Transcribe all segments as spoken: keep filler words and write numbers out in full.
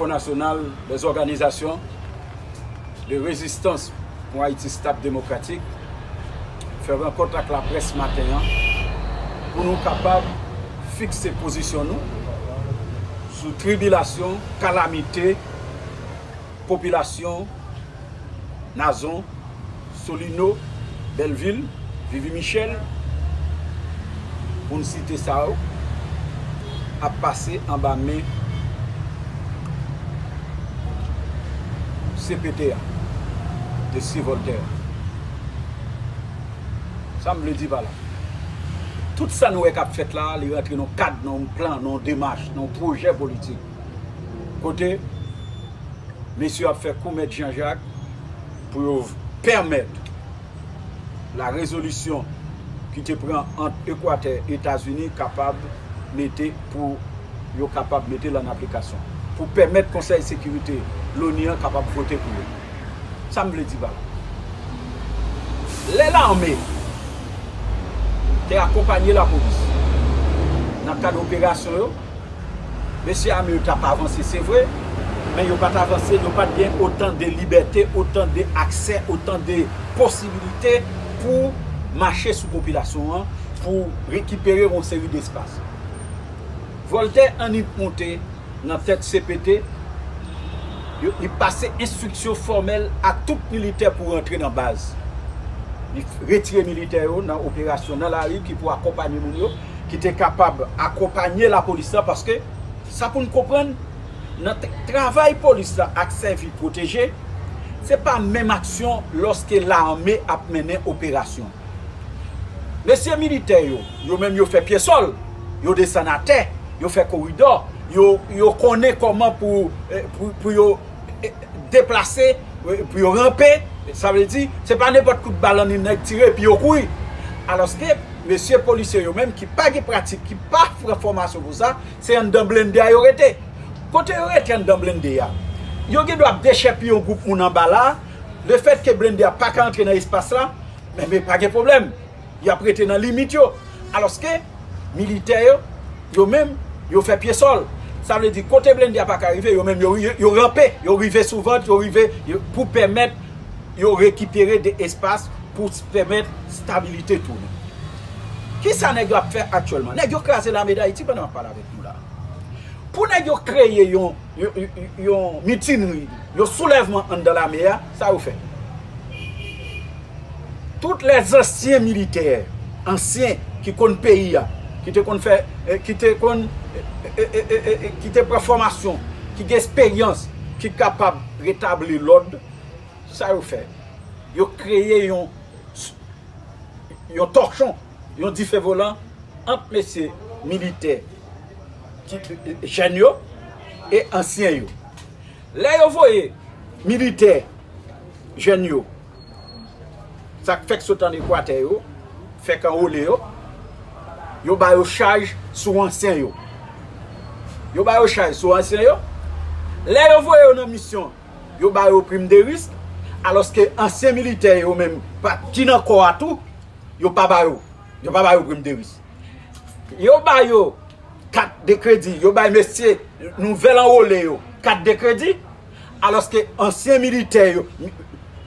Front National, les organisations de résistance pour Haïti Stable Démocratique fè rankont ak laprès maten an pou nou kapab fikse pozisyon nou sou tribilasyon, kalamite popilasyon Nazon, Solino, Bèlvil, Vivi Michèl, pou n site sa yo, ap pase anba men C P T a, de Sivòltè. Sa m vle di pa la. Tout sa nou wè k ap fèt la, li rantre nan kad, nan yon plan, nan yon demach, nan yon pwojè politik. Kote mesye ap fè kou mèt Janjak pou yo pèmèt la rezolisyon ki te pran ant Ekwatè Etazini kapab mete pou yo kapab mete l an aplikasyon pou pèmèt Konsèy Sekirite Loni an kapab vote pou yo. Sa m vle di pa la. Lè lame te akonpanye lapolis nan kad operasyon yo, mesye ame yo t ap avanse, se vre, men yo pa t avanse, yo pa t gen otan de libète, otan de aksè, otan de posibilite pou mache sou popilasyon an, pou rekipere yon seri despas. Vòltè annik monte nan tèt C P T, yo, li pase enstriksyon fòmèl a tout militè pou rantre nan baz. Li retire militè yo nan operasyon nan lari ki pou akonpanye moun yo, ki te kapab akonpanye lapolis la, paske sa pou n konprann, nan t- travay polis la ak sèvi pwoteje, se pa menm aksyon lòske lame ap mennen operasyon. Mesye militè yo, yo menm yo fè pye sòl, yo desann atè, yo fè koridò, yo, yo konnen kòman pou, eh, pou, pou yo, eh, deplase, eh, pou yo ranpe. Sa vle di, se pa nenpòt kout balanni nèg tire epi yo kouri. Alòske, mesye polisye yo menm ki pa gen pratik, ki pa pran fòmasyon pou sa, se anndan blende a yo rete. Kote yo rete anndan blende a? Yo gen dwa ap dechèpiye yon gwoup moun anba la, lefètke blende a pa ka antre nan espas la, men, men pa gen pwoblèm. Y ap rete nan limit yo. Alòske, militè yo, yo menm, yo fè pye sòl. Sa vle di, kote blende a pa ka rive, yo menm, yo, yo, yo ranpe, yo rive sou vant, yo rive yo, pou pèmèt yo rekipere de espas pou s- pèmèt stabilite tounen. Kisa nèg yo ap fè aktyèlman? Nèg yo kraze lame Dayiti pandan m ap pale avèk nou la. Pou nèg yo kreye yon, yon, yon, yon mitinri, yon soulèvman anndan lame a, sa yo fè? Tout lèzansyen militè, ansyen ki konn peyi a, ki te konn fè, eh, ki te konn, eh, eh, eh, eh, eh, ki te pran fòmasyon, ki gen esperyans, ki kapab retabli lòd, sa yo fè? Yo kreye yon, yon tòchon, yon dife volan ant mesye militè ki, jèn yo e ansyen yo. Lè yo voye militè jèn yo, sa k fèk sot ann Ekwatè yo, fèk anwole yo, yo ba yo chaj sou ansyen yo. Yo ba yo chaj sou ansyen yo. Lè yo voye yo nan misyon, yo ba yo prim de risk, alòske ansyen militè yo menm pa, ki nan kò a tou, yo pa ba yo. Yo pa ba yo prim de risk. Yo ba yo kat de kredi, yo bay mesye nouvèl anwole yo kat de kredi, alòske ansyen militè yo,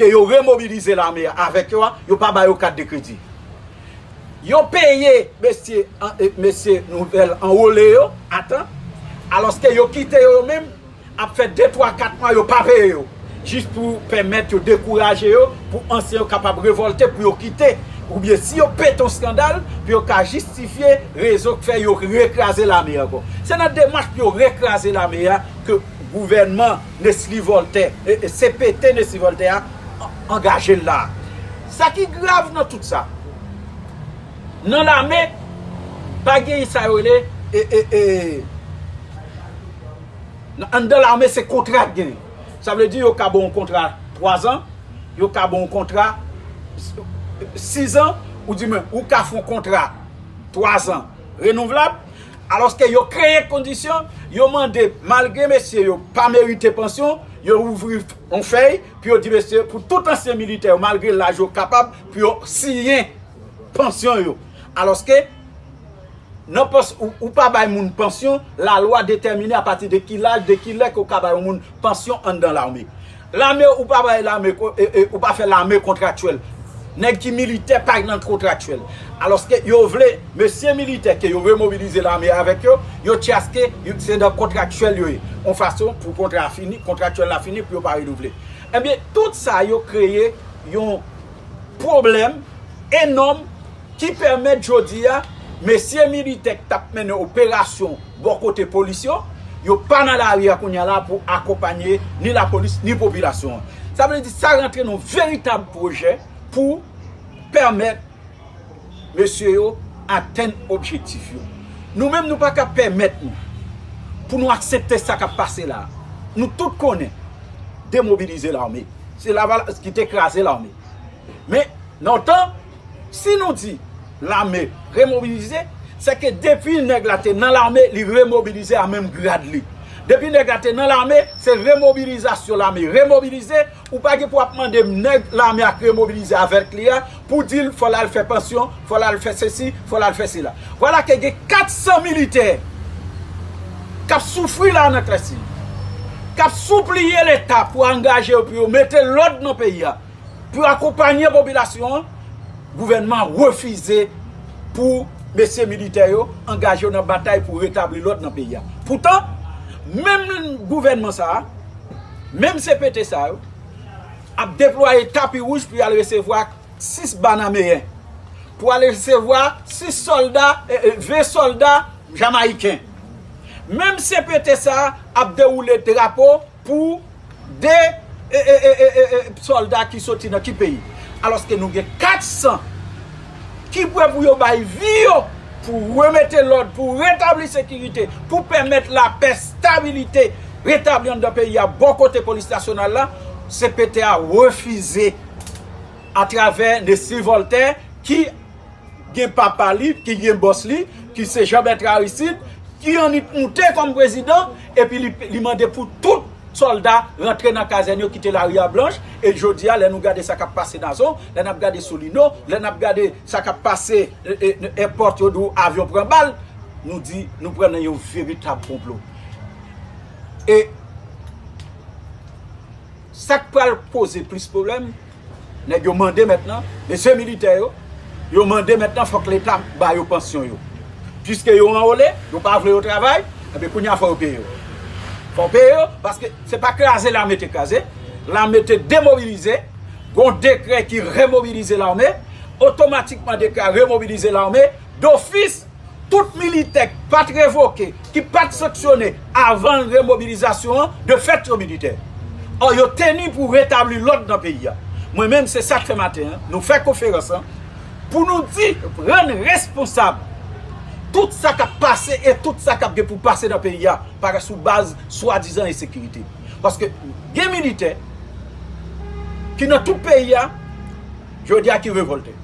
ke yo remobilize lame a avèk yo a, yo pa ba yo kat de kredi. Yo peye mesye, an- e, mesye nouvèl anwole yo a tan, alòske yo kite yo, yo menm ap fè de, twa, kat mwa yo pa peye yo. Jis pou pèmèt yo dekouraje yo, pou ansyen yo kapab revòlte, pou yo kite. Oubyen si yo pete yon eskandal, pou yo ka jistifye rezon k fè yo rekraze lame ankò. Se nan demach pou yo rekraze lame a ke gouvènman Nesly Voltaire, e, e, C P T Nesly Voltaire a an- angaje l la. Sa ki grav nan tout sa, nan lame, pa gen sa yo rele, e, e, e, anndan lame se kontra k genyen. Sa vle di yo ka ba w yon kontra twa zan, yo ka ba w yon kontra sis zan, ou di mwen, ou ka fè yon kontra twa zan renouvlab, alòske yo kreye kondisyon, yo mande, malgre mesye yo pa merite pansyon, yo ouvri yon fèy, pou yo di mesye, pou tout ansyen militè yo, malgre laj yo kapab, pou yo siyen pansyon yo. Alòske, Nan pans, ou, ou pa bay moun pansyon, lalwa detèmine apati de ki laj, de ki lè ke w ka bay yon moun pansyon anndan lame. Lame, ou pa bay lame, ko- e- e- ou pa fè lame kontraktyèl. Nèg ki militè pa nan kontraktyèl. Alòske yo vle, mesye militè ke yo remobilize lame avèk yo, yo tchaske, yo- se nan kontraktyèl yo ye. Yon fason pou kontra a fini, kontraktyèl la fini, pou yo pa renouvle. Ebyen, tout sa yo kreye yon pwoblèm enòm ki pèmèt jodi a, mesye militè k t ap mennen operasyon bò kote polis yo, yo pa nan lari a kounye a la pou akonpanye ni lapolis ni popilasyon an. Sa vle di sa rantre nan veritab pwojè pou pèmèt mesye yo atenn objektif yo. Nou menm, nou pa ka pèmèt nou pou nou aksepte sa k ap pase la. Nou tout konnen, demobilize lame. Se Lavalas ki te kraze lame. Men, nan tan, si nou di lame remobilize, se ke depi nèg la te nan lame, li remobilize a menm grad li. Depi nèg la te nan lame, se remobilizasyon lame remobilize. Ou pa gen pou ap mande nèg lame a k remobilize avèk li a pou di l fò l al fè pansyon, fò l al fè sesi, fò l al fè sela. Vwala ke gen kat san militè k ap soufri la nan Klèsi, k ap sipliye Leta pou angaje yo, pou yo mete lòd nan peyi a, pou yo akonpanye popilasyon an. Gouvènman an refize pou mesye militè yo angaje yo nan batay pou retabli lòd nan peyi a. Poutan, menm gouvènman sa a, menm C P T sa yo, ap deplwaye tapi wouj pou y al resevwa sis banameyen, pou al resevwa sis sòlda, e, e, ven sòlda jamayiken. Menm C P T sa a ap dewoule drapo pou de, e, e, e, e, e, e, sòlda ki soti nan ki peyi. Alòske nou gen kat san ki prè pou yo bay vi yo pou remete lòd, pou retabli sekirite, pou pèmèt lapè, stabilite retabli anndan peyi a bò kote polis nasyonal la. C P T a refize atravè Nesly Voltaire ki gen papa li, ki gen bòs li, ki se Jean Bertrand Aristide, ki annik moute kòm prezidan, epi li, li mande pou tout sòlda rantre nan kazèn yo, kite lari a blanch. E jodi a, lè nou gade sa k ap pase Nazon, lè n ap gade Solino, lè n ap gade sa k ap pase, e, e, èpòt yo di w avyon pran bal, nou di nou pran nan yon veritab konplo. E sa k pral poze plis pwoblèm, nèg yo mande mentnan, mesye militè yo, yo mande mentnan fòk Leta ba yo pansyon yo. Piske yo anwole, yo pa vle yo travay, enben kounye a fò yo peye yo. Fò yo peye yo, paske se pa kraze lame te kraze, lame te demobilize, gon dekrè ki remobilize lame, otomatikman dekrè a remobilize lame, dofis, tout militè ki pa t revoke, ki pa t sanksyone avan remobilizasyon an, de fèt yo militè. Ò, yo teni pou retabli lòd nan peyi a. Mwen menm, se sa k fè maten an, nou fè konferans lan, pou nou di, rann responsab tout sa k ap pase e tout sa k ap gen pou pase nan peyi a, pa sou baz swadizan ensekirite. Paske gen militè ki nan tout peyi a, jodi a ki revòlte,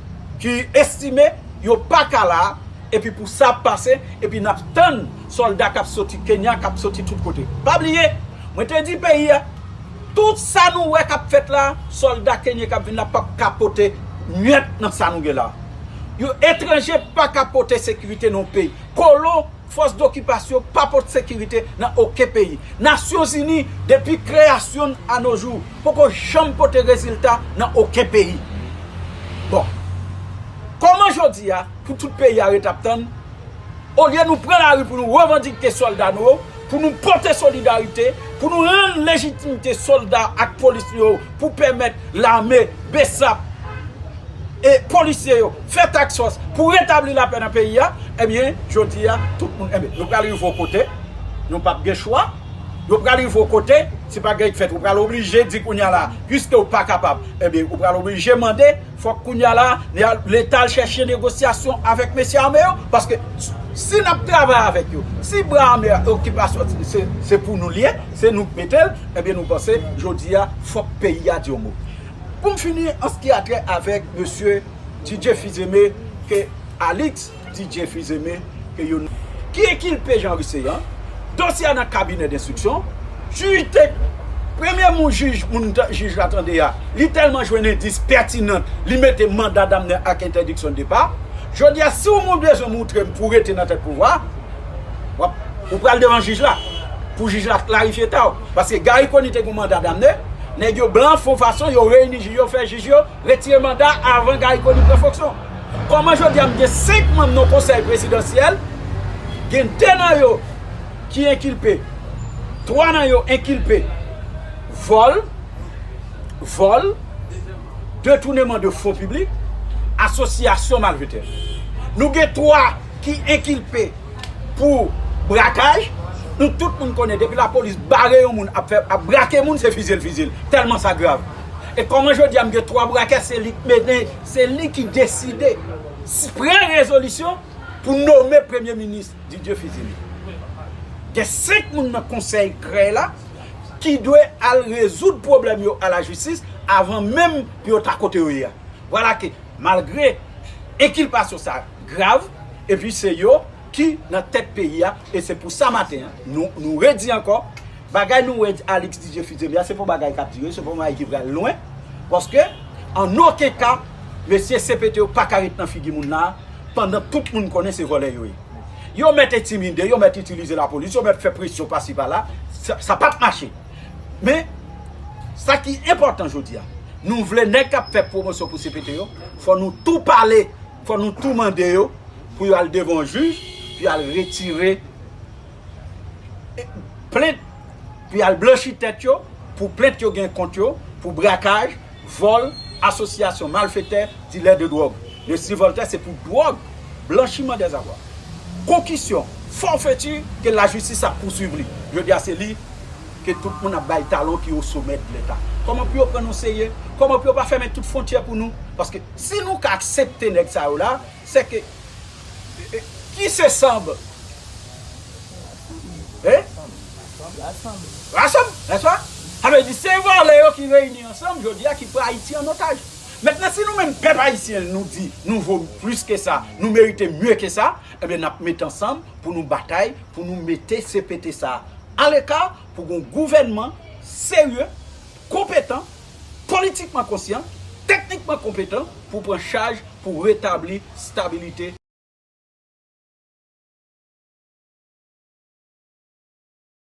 ki estime yo pa ka la, epi pou sa ap pase, epi n ap tann sòlda k ap soti Kenya, k ap soti tout kote. Pa bliye, mwen te di peyi a, tout sa nou wè k ap fèt la, sòlda kenyen k ap vin la p ap ka pote nyèt nan sa nou gen la. Yo etranje pa ka pote sekirite nan yon peyi. Kolon, fòs dokipasyon pa pote sekirite nan okenn peyi. Nasyonzini, depi kreyasyon n a no jou, poko janm pote rezilta nan okenn peyi. Bon, kòman jodi a, pou tout peyi a ret ap tann, olye nou pran lari pou nou revandike sòlda nou yo, pou nou pote solidarite, pou nou rann lejitimite sòlda ak polis nou yo, pou pèmèt lame, besap, e polisye yo fè task force pou retabli lapè nan peyi a, ebyen, jodi a, tout moun, ebyen, yo pral rive yon kote, nou p ap gen chwa, yo pral rive yon kote, si pa gen k fèt, ou pral oblije di kounye a la, piske ou pa kapab, ebyen, ou pral oblije mande, fòk kounye a la, Leta al chèche negosyasyon avèk mesye ame yo, paske si n ap travay avèk yo, si bra ame a, okipasyon, se, se pou nou l ye, se nou k mete l, ebyen, nou panse, jodi a, fòk peyi a di yon mo. Pou m fini, an se ki a trè avèk mesye Didier Fils-Aimé, ke Alix Didier Fils-Aimé, ke yo, ki enkilpe Jean Russeyan, dosye a nan kabinè denstriksyon, jij te, premye moun jij, moun ta- jij la tande a, li tèlman jwenn endis pètinan, li mete manda damne ak entèdiksyon de depa, Jodi a, si yon moun bezwen moutre m pou rete nan tèt pouvwa, w ap, ou pral devan jij la, pou jij la klarifye ta w. Paske Garry Conille te gen yon manda damne, nèg yo blan fè yon fason, yo reyini jij yo, fè jij yo retire manda avan Garry Conille pran fonksyon. Kòman jodi a m gen senk manm nan konsèy prezidansyèl, gen de nan yo ki enkilpe, twa nan yo enkilpe vòl, vòl, detouneman de fon piblik, asosyasyon malfetè. Nou gen twa ki enkilpe pou brakaj. Nou tout moun konnen depi lapolis bare yon moun ap fè, ap brake moun, se fize l fize l. Tèlman sa grav. E kòman jodi a m gen twa brakè, se li k mennen, se li ki deside, si pran rezolisyon pou nome premye minis Didier Fizili. Gen senk moun nan konsèy krèy la ki dwe al rezoud pwoblèm yo a lajistis avan menm pou yo ta kote yo ye a. Vwala ke malgre enkilpasyon sa grav, epi se yo ki nan tèt peyi a, e se pou sa maten an, nou, nou redi ankò, bagay nou wè Alix Didier Fizili a, se pa yon bagay k ap dire, se pa yon bagay ki pral lwen, paske an okenn ka, mesye C P T yo pa ka ret nan figi moun la, pandan tout moun konnen se vòlè yo ye. Yo mèt entimide, yo mèt itilize lapolis, yo mèt fè presyon pasi pala, sa, sa p ap mache. Men, sa ki enpòtan jodi a, nou vle nèg k ap fè pwomosyon pou C P T yo, fò nou tou pale, fò nou tou mande yo pou yo al devan yon jij, pou yo al retire plent, pou y al blanchi tèt yo, pou plent yo gen kont yo, pou brakaj, vòl, asosyasyon malfetè, dilè de dwòg. Le sivòltè se pou dwòg, blanchiman dèzavwa, konkisyon, fòfeti ke lajistis ap pouswiv li. Jodi a se li ke tout moun ap bay talon ki o somè de Leta. Kòman pou yo pran nou serye? Kòman pou yo pa fèmen tout fwontyè pou nou? Paske si nou ka aksepte nèg sa yo la, se ke, e, e, ki se sanble? Hein? Rasanm, nèspa? Sa vle di se vòlè yo ki reyini ansanm jodi a ki pran Ayiti an otaj. Mentnan, si nou menm pèp ayisyen nou di nou vo plis ke sa, nou merite mye ke sa, ebyen n ap mete ansanm pou nou batay, pou nou mete C P T sa a aleka, pou gon gouvènman serye, konpetan, politikman konsyan, teknikman konpetan pou pran chaj, pou retabli stabilite